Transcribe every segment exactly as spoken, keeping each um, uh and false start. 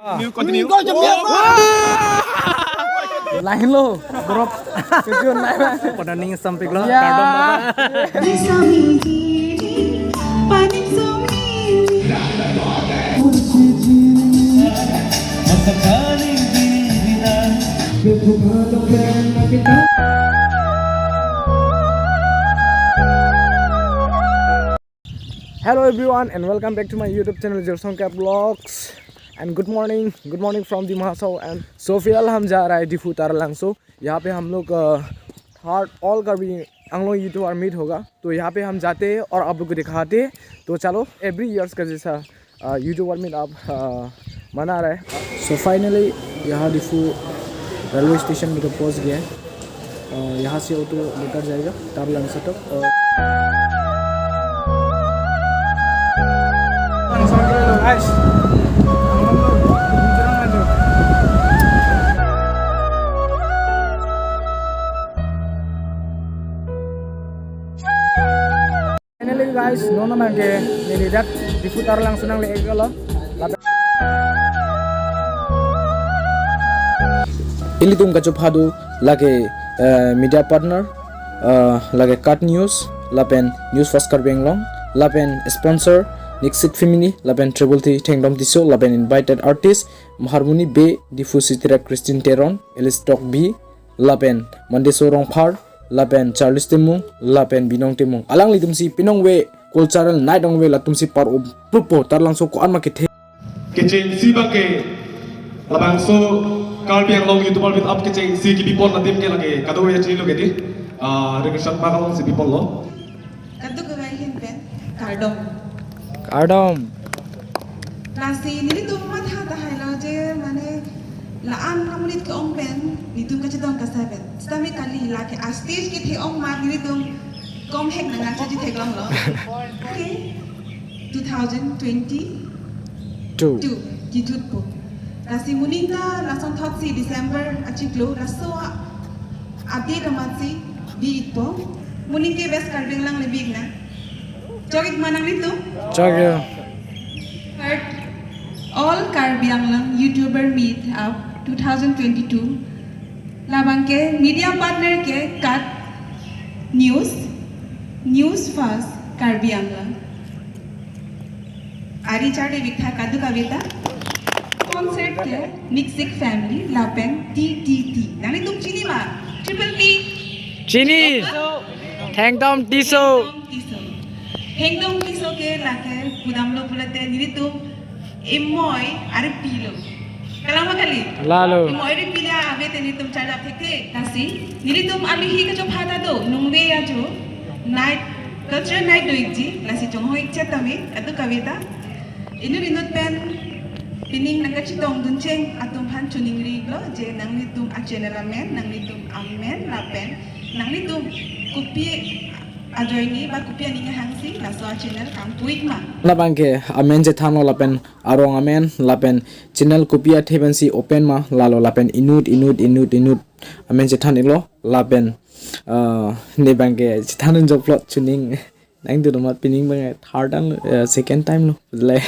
Continue, continue. Lahin lo, drop. Sejun lain. Pada ning sampik lo. Ya. Kardom, Bapak. Hello everyone and welcome back to my YouTube channel Jirsong Kep Vlogs. And good morning, good morning from Dima Hasao. And so फिलहाल हम जा रहा है Diphu Taralangso. यहाँ पे हम लोग third all Karbi Anglong YouTuber meet होगा, तो यहाँ पे हम जाते हैं और आप लोग को दिखाते हैं। तो चलो, एवरी ईयर्स का जैसा यूट्यूबर मीट अप मना रहा है। सो फाइनली यहाँ डिफू रेलवे स्टेशन में तो पहुँच गया है। अ, यहाँ से ऑटो लेकर जाएगा तारलांसा तक। और Finally guys, non non nangke neli dak Diphu Taralangso nangle-ik lo. Lapen ilitum kachopha do lake, eh, media partner, eh, lake Cut News, lapen News First Karbi Anglong, lapen sponsor Nixit Family, lapen Triple T Thengdom Tisso, lapen invited artist Harmony Bey, Diphu City Rep Christine Teron, Alice Tokbi, lapen Mandeso Rongphar, lapen Charles Timung, lapen Binong Timung. Alanglitum si pinong ve cultural night ong ve, latum si par-o pupo, Taralangso ko-an ma kethe. Kechengsi bangke labangso Karbi Anglong YouTuber Meet Up kechengsi kibipon adim ke lake kadokave chini lo ke di, ah, regression park alongsi biponlo. Kadokave ahin pen kardom. Kardom. Lasi nelitum matha tahai lo je mane la-an amonit ke-ong pen nelitum kachedong kasai pen. Sitame kali lake a-stage kethe-ong ma nelitum komhek nang nang chaji theklong lo. Okay. Two thousand twenty two. Two. Kijutpo. Lasi moning ta lason thotsi December achiklo laso a-, update amatsi bi-ikpo. Moning ke West Karbi Anglong le bi-ik nang. Chok-ik ma nanglitum? Chok ya. Third All Karbi Anglong YouTuber Meet Up two thousand twenty-two. Labangke media partner ke Cut News, News First Karbi Anglong. Ari charli biktha kadokave ta. Sponsor ke Nixit Family lapen T T T. Nanglitum chini ma? Triple T. Chini. Thengdom Tisso. Thengdom Tisso. Thengdom Tisso ke lake pudamlo pulote nelitum imoi ari pilo. Kalang ma kali? Lalo. Imoi ari pila ave te nelitum charlap thekthe. Lasi nelitum aluhi kachopha ta do, nungve ajo night, cultural night do-ikji, lasi chonghoi-ik chet tame, kadokave ta. Inut inut pen pining nangkachetongdun cheng atum aphan choningri-iklo je nanglitum a-channel amen, nanglitum amen lapen nanglitum kopi ajoine ba kopi aning hangsi laso a-channel kangpu-ik ma. Labangke amen chethanlo lapen arong amen lapen channel kopi athe pensi open ma lalo lapen inut inut inut inut amen chethan-iklo lapen, ah, ne bangke chethan-un jokplot chuning. Nangdun amat pining bang third time, eh, second time lo. Le,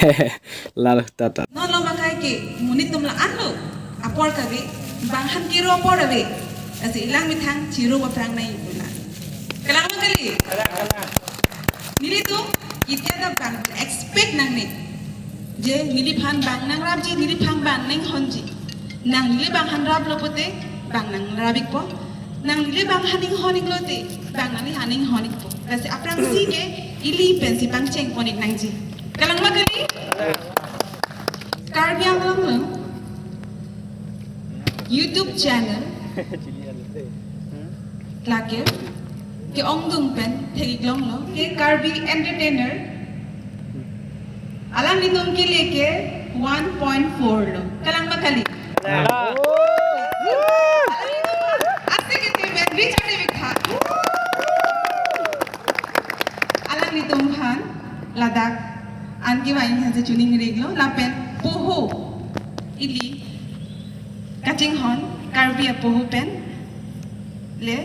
lalo tata. Non lo makai ke, monit atum la-an lo. Apor kave, bang han kiro apor ave. Lasi ilang methang chiro aphrang nai pula. Kalang ma kali? Nelitum, itya ta bang expect nangne. Je, neliphan bang nangrapji, neliphan bang nanghonji. Nang neli bang han raplo pote, bang nangrap-ikpo. Nang neli bang han inghon-iklo te, bang nangli han inghon-ikpo. Lasi aphrangsi ke ili pensi pangcheng pon-ik nangji. Kalang ma kali? Karbi Anglong along YouTube channel lake ke-ongdung pen thek-iklonglo ke Karbi Entertainer. Alanglitum kele ke one point four lo. Kalang ma kali? Alanglitum ase ke te ben bi chari bikha. Alanglitum aphan ladak anke vain hanse chuning-iklo lapen poho ili kachinghon Karbi apoho pen le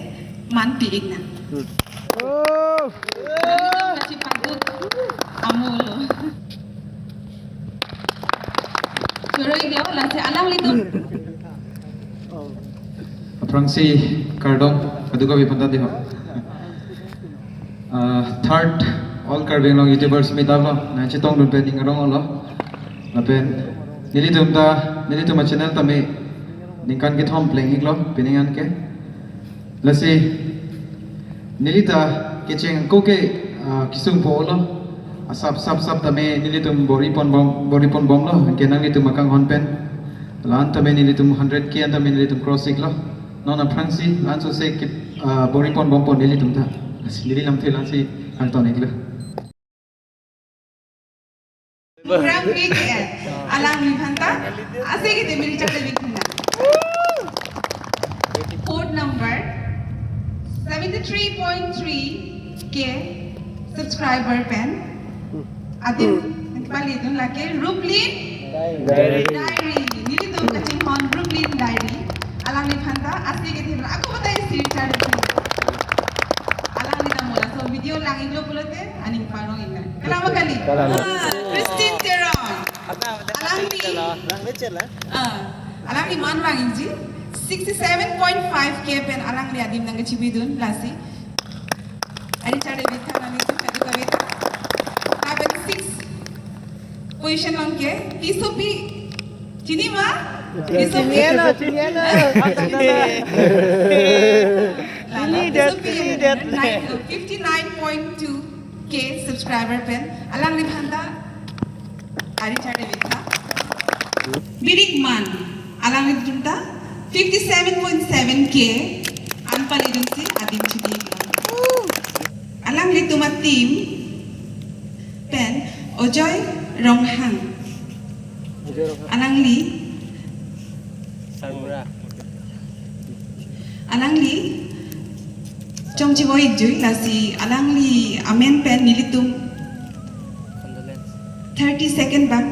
manpi-ik nang. Oh. Kachi padut amo lo. Choro-iklo, lasi alanglitum. Aphrangsi kardom, kadokave aphanta dei ho. Ah, third All Karbi Anglong YouTubers Meet Up lo, nangchetongdun pen ning arong lo. Lapen nelitum ta, nelitum a-channel tame ningkan kethom pleng-iklo, pining an ke. Lasi neli ta kecheng ako ke, ah, kesung po lo. Asap sap sap tame nelitum bor-i ponbom, bor-i ponbomlo. Ke nanglitum akanghon pen. La-an tame nelitum hundred K an tame nelitum cross-iklo. Non aphrangsi la-an sose ke, ah, bor-i ponbompo nelitum ta. Lasi neli lamthe la-ansi kangton-iklo. Program K K N. Alangliphan ta. Ase ke temiri chak lebih kena. Code number seventy three point three K subscriber pen. Adim palidun lake Ruplin Diary. Diary. Nelitum kachinghon Ruplin Diary. Alangliphan ta. Ase ke temiri. Ako batai sir char. Alanglitum mola. So video lang-iklo pulote. Aning parong-iknang. Kalang ma kali? Kalang. Ah, Christine Teron. Alangli. Ah, alangli man vang-ikji. Sixty seven point five K pen alangli adim nangkachibidun lasi. Ari char David than ani tu kadu kavit. Lapen six position along ke. Tisopi. Chini ma? Tisopi. Chini lo, chini lo. Lala, Chini det, Tisopi. Chini det. Nine, fifty nine point two K subscriber pen alangliphan ta ari char David tha. Birik man alanglitum ta fifty seven point seven K an palidunsi adim chidi. Alanglitum a-team pen Ojoy Ronghang. Alangli Alangli chongchivo-ikjui lasi alangli amen pen nelitum thirty second bak.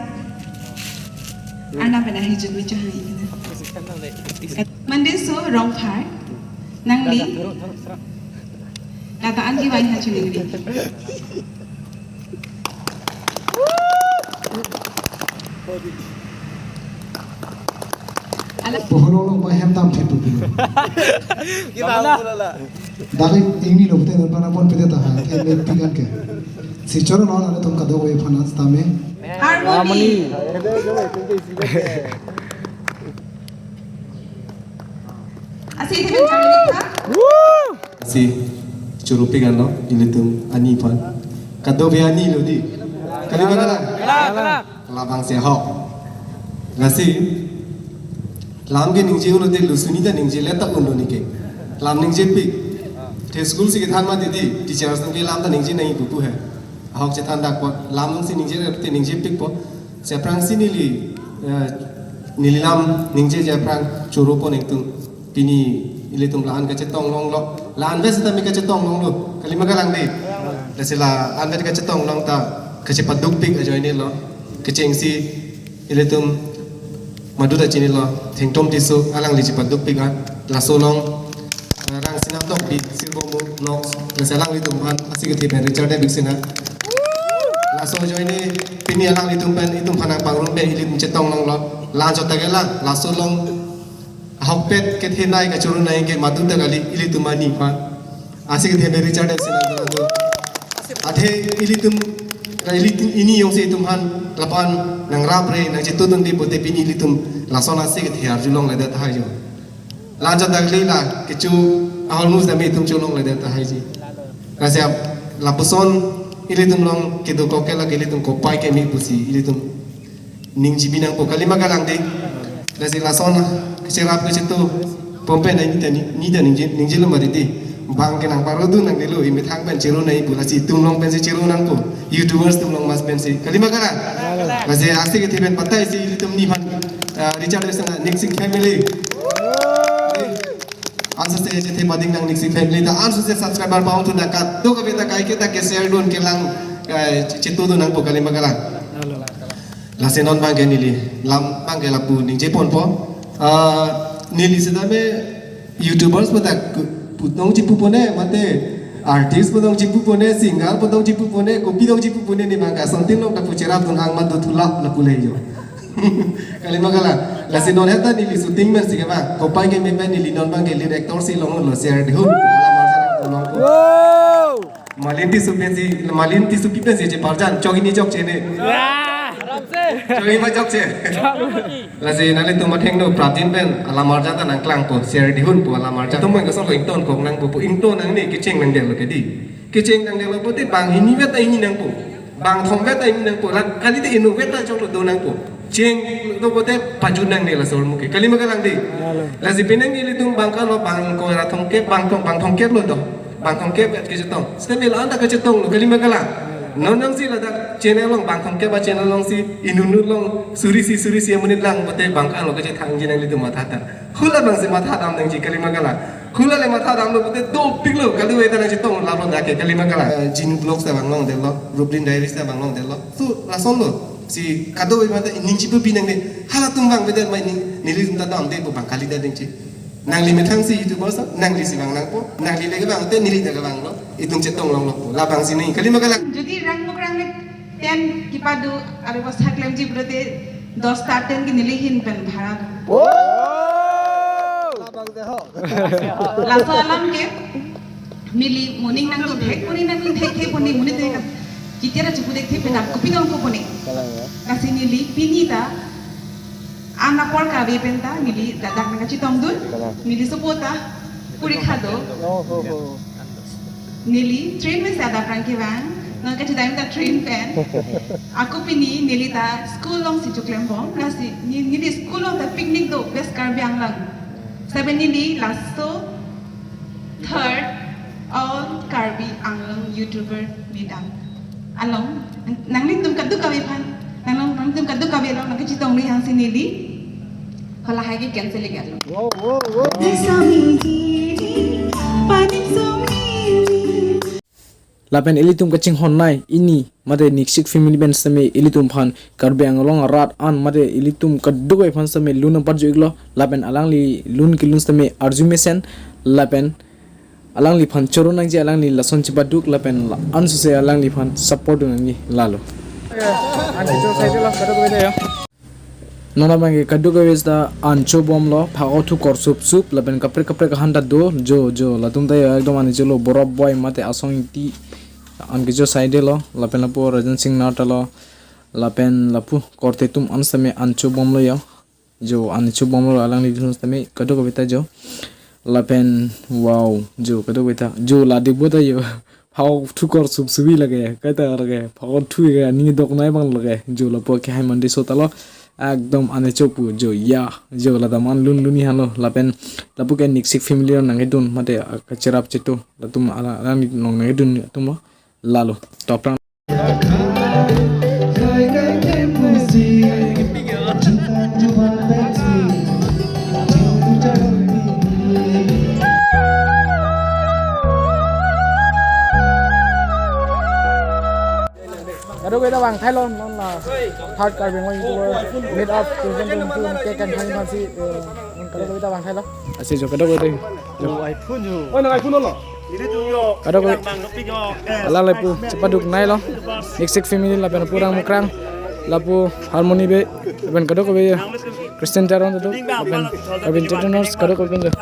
Arnam pen ahijun mi chahai. Mandeso Rongphar nangli lata an kevang ha chuningri. Pohoro lo mai hem dam thip tu. Kita pula lah. Dali ingni lo pute nang pon pute ta ha. Hem me pikan ke. Si choro lo na tum kadokave aphan tame. Harmony. Asi itu mencari kita. Si choro-ik anlo ilitum ani aphan. Kadokave ani lo dei. Kali ma kalang? Kalang, kalang. Labang si ahok. Lasi lam ke ningje unlo dei, lusuni ta ningjelet ta unlo neke. Lam ningjepik. Te school si kethan mati dei, teachers atum ke lam ta ningje nangji pupu he. Ahok chethan dak po, lam si ningjelet te ningjepikpo. Si aphrangsi neli, eh, neli lam ningjeje aphrang choro-ikpo nangtum. Pini ilitum la-an kachetong longlo. La-an vet seta mi kachetong longlo. Kali ma kalang dei. Lasi la-an vet kachetong long ta kachepadukpik ajoine lo. Kechengsi ilitum madu ta chinilo. Thengtom Tisso alangli chepadukpik an. Laso along, eh, Rangsina Tokbi, Sirbomu, Knox. Lasi alanglitum aphan asi kethe pen Richard David Sena. Laso ajoine pini alanglitum pen itum aphan nangpangrum pen ilitum chetong longlo. La-an chot ta ke la, laso along ahokpet kethenei kachorunei ke madu ta kali ilitum ani aphan. Asi kethe pen Richard David Sena do. Athe ilitum, ilitum ini jongsi itum aphan lapu-an nangrapre nangchetudun dei pute pini ilitum lason asi kethe arjulongledet tahai jo. La-an chot ta kali la kecho ahormu sitame itum cholongledet tahaiji. Lasi ap lapuson ilitum along kedokok ke la ke ilitum kopai keme pusi ilitum ningjebi nangpo, kali ma kalang dei. Lasi lason kacherap kachetu pon pen neli ta ni, neli ta ningje, ningjelo mati dei. Bang ke nangparodun nangdelo, imethang pen choro nangji pu, lasi itum along pensi choro nangpo. YouTubers atum along mas pensi. Kali ma kalang? Lasi asi kethe pen patai si ilitum ni aphan, ah, Richard David Sena Niksik family. Ansose chethe pading nang Niksik family ta ansose subscriber paung tu dakat. Dokave ta kaike ta ke-share dun kelang, eh, chetudun nangpo, kali ma kalang? Lasi non abang ke neli lam abang ke lapu ningje ponpo. Ah, neli sitame YouTubers pu ta putong chipupone mate artist putong chipupone, singer putong chipupone, kopi tong chipupone, ne abang ke asontin along ta pu cherapdun hang mat do thulap lapu le jo. Kalima kalang. Lasi non heta neli shooting pensi kevang. Kopai keme pen neli non abang ke lead actor si longlo, Serdihun. Alam arjan nangtulongpo. Wow! Malin Tissopi pensi, Malin Tissopi pensi cheparjan. Chok hini chokche ne. Wah! Chok hini ma chokche. Lasi nanglitum athengno prapjin pen alam arjan ta nangklangpo, Serdihun pu alam arjan. Tum bang kason lo ington kok nangpo, pu ington nangne kecheng nangdetlo ke dei. Kecheng nangdetlo pute banghini vet ta hini nangpo. Bangthom vet ta hini nangpo. La kali te inut vet ta choklo do nangpo. Chenglo pute pajut nangne laso ahormu ke. Kalima kalang dei. Lasi penang ilitum bang kalo bang ko ra thomkep, bang thom, bang thomkep lo do. Bang thomkep vet kechetong. Sitame la-an ta kechetonglo, kalima kalang. Non nangsi ladak channel along, bang thomkep a channel alongsi inut inut along suri isi suri isi amonit lang pute bang kalo kechethangji nanglitum matha ta. Hula abangsi matha dam nangji, kalima kalang. Hula le matha damlo pute dopiklo, kadokave ta nangchetong lapulo dak ke, kalima kalang. Eh, Jin Vlogs ta vang longdetlo, Rublin Diaries ta vang longdetlo. Tu lasonlo. Si kadokave mate ining chipu binang ne. Halatum vang beda mai ning, nelitum ta damde pu bang kali ta dingchi. Nangli methang si YouTuber sa, nangli si vang nangpo, nangli le kevang te neli ta kevanglo. Itum chetong longlo pu. Labangsi ne, kalima kalang. Jodi rang muk rang ne ten kipado aro bos thak lemji brote dos ta ten ke neli ahin pen bhara. Oh! Labang de ho. Laso alam ke neli moning nangtum thek puni nangtum thek thek puni muni te ka. Chitera chupu dek thek pen ako pinong ko puni. Kalang ya. Lasi neli pini ta an apor kave pen ta neli ladak nangkachetongdun. Kalang. Neli sopo ta porikha do. Oh, ho, ho. Neli train pensi adap rang kevang, non kachedam ta train pen. Ako pini neli ta school alongsi choklembom, lasi ne-, neli school along ta picnic do West Karbi Anglong. Sitame neli laso third All Karbi Anglong YouTuber Meet Up along, nang-, nanglitum kadokave aphan, nang-, nangtum kadokave along nangkachetong ri hangsi neli halahai ke cancel iklo. Wow, wow, wow. Lapen ilitum kachinghon nai ini mate Niksik family pen sitame ilitum aphan Karbi Anglong arat an mate ilitum kadokave aphan sitame lun nangparju iklo, lapen alangli lun kelun sitame arju mesen, lapen alangliphan choro nangji, alangli lason chepaduk lapen la-an suse alangliphan support dun nangji lalo. An kecho side lo, kadokave ta ya. Non abang ke kadokave ta an chobomlo, phak-ok thu kor sup sup, lapen kaprek kaprek ahan ta do, jo, jo, latum ta ya ekdom an cholo, Borop Boi mate Asong Ingti, an kecho side lo, lapen lapu Rajan Singnar ta lo, lapen lapu korte atum an sitame an chobomlo ya. Jo, an chobomlo alanglitum sitame kadokave ta jo. Lapen wow, jo kadokave ta. Jo la debo ta jo. Phak-ok thu kor sup sup lake, kaita lake. Phak-ok thu ke ani dok nai abang lake. Jo lapu ke hai mandi so ta lo. Ekdom an chopu jo ya. Jo ladak an lun lun ni halo. Lapen lapu ke Niksik family nangkedun mate kacherap chetu. Latum ala, alangli nangkedun atum lo. Lalo. Top rang. Kadokave ta vangthailo, non la third Karbi Anglong YouTuber Meet Up twenty twenty-two ke kan thang man si, eh, kadokave ta vangthailo. Asi jo kadokave ta. Oi, nang iPhone lo. Kadokave. Alang lapu chepaduk nailo. Niksik family lapen lapu Rang Mukrang, lapu Harmony Bey, lapen kadokave Christian Teron tu, lapen Karbi Entertainers kadokave pen jo.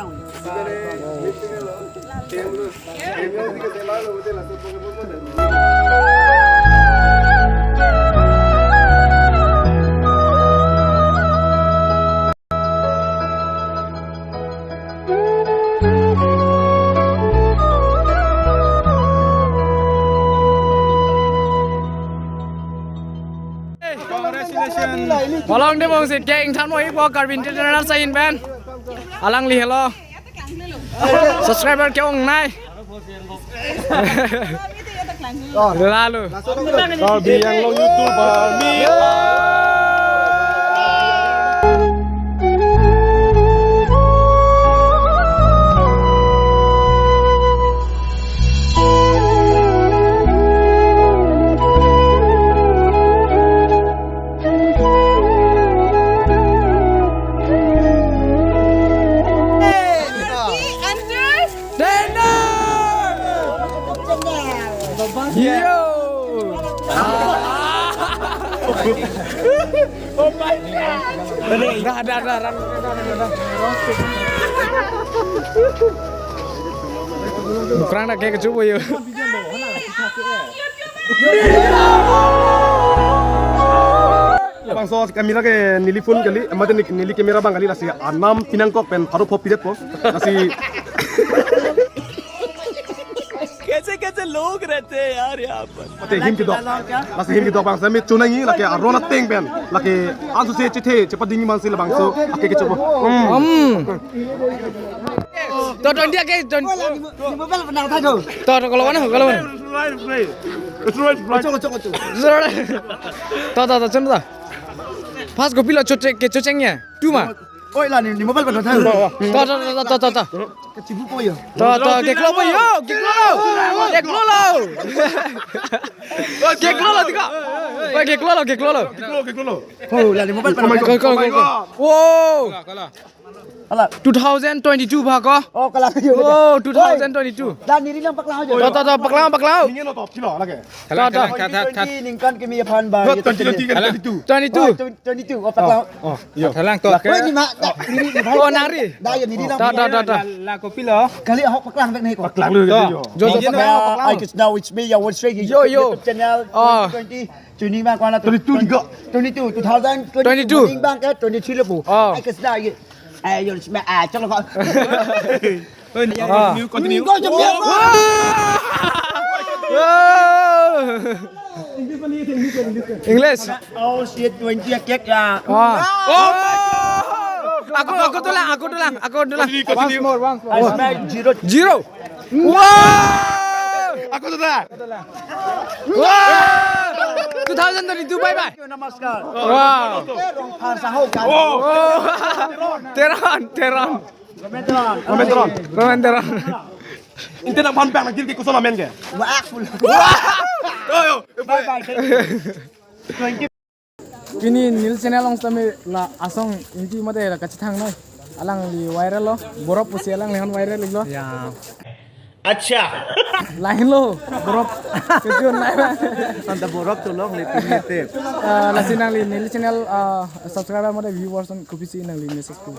Congratulations. Bolong de bong si keng than mo ipo Karbi Entertainers ahin pen. Alangli helo. Subscriber ke-ong nai. Lalo. Karbi Anglong YouTuber Meet Up. Yo! Dah, dah, dah, run, run, run, run, run. Bukrang na ke kechubo yo. Bangso camera ke neli phone kali, mate neli camera abang kali, lasi anam pinangkok pen pharo pho pidetpo. Lasi कैसे कैसे लोग रहते हैं यार यहाँ पर। Mate him kedok. Lasi him kedok bang sami chunangi lake aron ateng pen. Lake ansu se chethe chepading man si labangso ake kechubo. Hmm. Hmm. To twenty ake, twenty. Ni mobile pernah tadi. To, to, kalau mana, kalau mana? It's right, it's right. It's right, it's right. Kocok, kocok, kocok. To, to, to, chun to. Pas kopilo choche, ke chocheng ya. Two ma. Oi, la ni, ni mobile pernah tadi. To, to, to, to, to, to. Kecibu po ya. To, to, keklo po yo, keklo lo. Keklo lo. Keklo lo, tika. Oi, keklo lo, keklo lo. Keklo, keklo lo. Oh, la ni mobile pernah. Keklo, keklo, keklo. Wow. Ala. Two thousand twenty-two ba ko? Oh, kalang yo. Oh, two thousand twenty-two. Dan diri lang paklang aja. To, to, to, paklang, paklang. Ningen lo top kilo lagi. To, to. Twenty twenty ningkan kimi aphan ba. Twenty twenty kan twenty-two. Twenty-two. Oh, twenty-two. Oh, paklang. Oh, iya. Thalang to. Woi, ni ma, da, diri, diri. Oh, nari. Da, ya, diri lang. To, to, to, to. La, la, kopilo. Kali ahok paklang tak nih ko. Paklang lu gitu yo. Jo, jo, paklang, paklang. Hi, guys, now it's me, your one straight. Yo, yo. YouTube channel, oh. Twenty twenty. Tuning ma kwana twenty-two juga. Twenty-two, two thousand twenty-two. Twenty-two. Tuning bang ke twenty-three lo po. Oh. Hi, guys, now, eh, yo, it's me, ah, chalo ko. Ah. Continue, continue. Go, jump, jump. Wow. English. Oh, shit, twenty a cake ya. Wah. Oh. Aku, aku tulang, aku tulang, aku tulang. Continue, continue. Once more, once more. I smell zero. Zero. Wow. Aku tulang. Wow. Two thousand twenty-two, bye bye. Namaskar. Wow. Rong Phar Saho kan. Oh. Teron, Teron. Roman Teron. Roman Teron. Roman Teron. Inte nangphan bang nangkir ke koson amen ke? Wah, full. Wah! Yo, yo. Bye bye. Thank you. Twenty. Pini neli channel along sitame la asong ingti mate la kachethang noi. Alangli viral lo. Borop pusi alangli han viral lo. Ya. Acha. Lahin lo, borop. Kejun lain. Anta borop tolong le pini te. Ah, lasi nangli neli channel, ah, subscriber mate viewers an kopisi nangli message pu.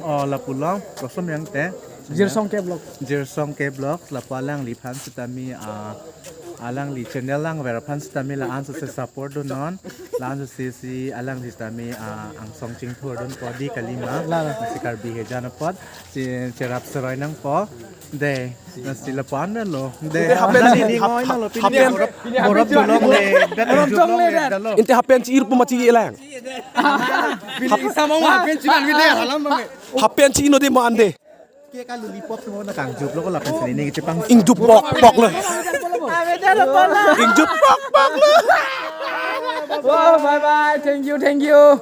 Oh, lapu along, koson yang te. Jirsong K Vlog. Jirsong K Vlog, lapu alangliphan sitame, ah, alangli channel langver aphan sitame la-an sose support dunnon, la-an sose si alangli sitame, ah, angsong chingthur dunpo di kalima, la, la. Si Karbi hejan apot, si cherap seroi nangpo, de, lasi lapu-an lo, de. Inte hapen, neli ngoi nang lo, pini hapen, borop, borop jolong le, borop jolong le, dalo. Inte hapen chi-ir pu ma chi-i lang. Pini isa mong hapen chi-i nang video halam bang. Hapen chi-i no de mo ante. Ke ka lollipop semua na kangjup lo ko lapen sini ni kechepang. Ingjup pok pok lo. Ingjup pok pok lo. Wow, bye bye. Thank you, thank you.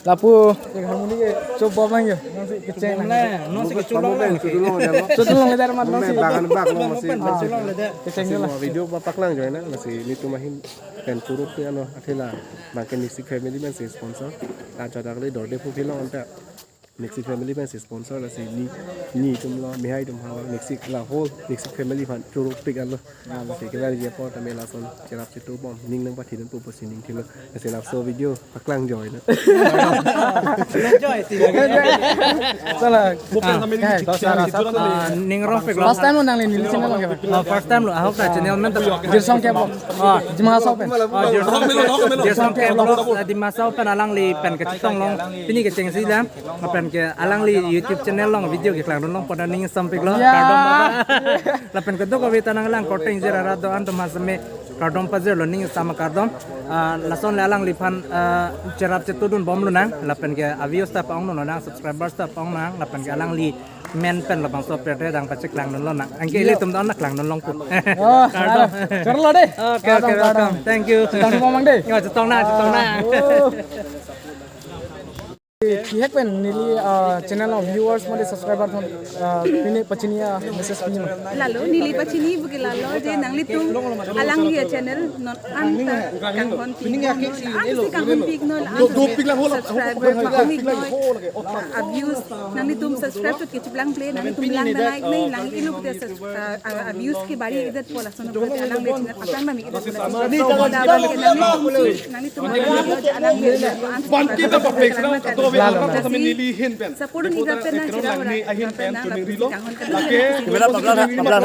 Lapu, cek harmoni ke, chobom lang yo. Nonsi kecheng lang. Nonsi kechulong lang. Chulong le dar mat nonsi. Bagan bak lo masih. Chulong le dar. Kecheng lang. Video paklang joi na, masih ni tumahin pen kuruk ya lo, akhirnya makin Nixi family pen si sponsor. Aja dak le dorde pu philong anta. Nixi family pen si sponsor lasi ni, ni atum lo, mehai atum halo, Nixi la whole, Nixi family aphan churuk pik alo. Lasi kila dia po tame lason cherap chetu bom, ning nangpathi dunpo pusi ning thilo. Lasi laso video paklang joi na. Enjoy, ti. Salah. Bukan kami ini. Ah, ning rong pik lo. First time lo nangli neli channel lo ke? Ah, first time lo, ahok ta channel men ta. Jirsong K Vlog. Ah, Dima Hasao pen. Ah, Jirsong, Jirsong K Vlog, ah, Dima Hasao pen alangli pen kachetong long. Pini kechengsi dam. Lapen ke alangli YouTube channel along video keklang dun longpo, ning sampik lo. Ya. Kardom. Lapen ke dok kave ta nanglang korte ingjir arat do-an atum ha seme kardom pajir lo, ning sama kardom. Ah, lason le alangliphan, ah, cherap chetu dun bom lonang. Lapen ke a-views ta pa-ong lonang, subscribers ta pa-ong nang. Lapen ke alangli men pen labangso perte dang pacheklang dun lonang. Anke ilitum don na klang dun longpo. Oh, kardom. Chorlo de. Oke, oke, kardom, welcome. Thank you. Chetong bom mang de. Yo, chetong na, chetong na. Oh. Kihek pen neli, ah, channel a-viewers mate subscriber atum, ah, pine pachini a-message pini ma? Lalo, neli pachini pu ke lalo je nanglitum alangli a-channel non anta kanghon pik non, non anta kanghon pik non, anta subscriber pa-ong-ik noi, ah, views, nanglitum subscribe chot kechiplang ple, nanglitum lang nang-ik noi, lang ilo pute subs-, ah, ah, ah, views ke bari-ikdet pu lason pute alangli a-channel aphrang ma mi-ikdet pu lason. Ladak ke nanglitum si, nanglitum alangli a-channel, alangli a-channel ko ansi Bangke ta paprek sila, to be Lalo, lalo. Kami neli ahin pen. Support ni ka pen na, chira ora ni ahin pen, chuningri lo. Lake, Camera pabla, pabla.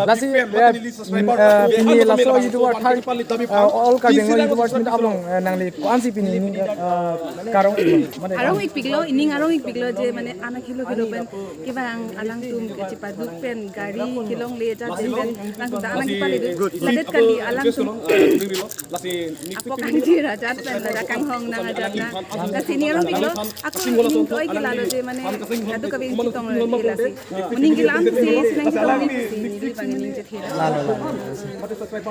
Lasi, eh, mm, eh, pini laso YouTuber thang, eh, all Karbi Anglong YouTubers meet up along, eh, nangli ko-ansi pini, eh, karong-ik lo, mane arong-ik pik lo, ining arong-ik pik lo je, mane anak helo helo pen kevang alangtum kechipaduk pen gari kelongle ajat pen, nangtum ta anak kepale do. Ladet kali alangtum apok angji ra ajat pen, ladak kanghon nang ajat na. Lasi ining arong-ik lo, ako ining toi ke lalo je, mane kadokave chetong lo ke lasi. Moning ke la-an si, sinang chetong ni si, neli bang ining chethe. Lalo, lalo.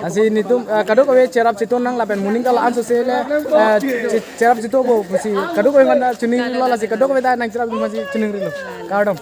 Lasi netum, eh, kadokave cherap chetong nang lapen moning ke la-an sose le, eh, che-, cherap chetong po pusi kadokave aphan ta chuningri lo, lasi kadokave ta nang cherap aphansi chuningri lo. Kardom.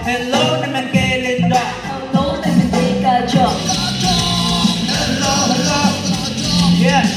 Hello, name ke Linda. Hello, name ke Kaja. Hello, hello. Yes.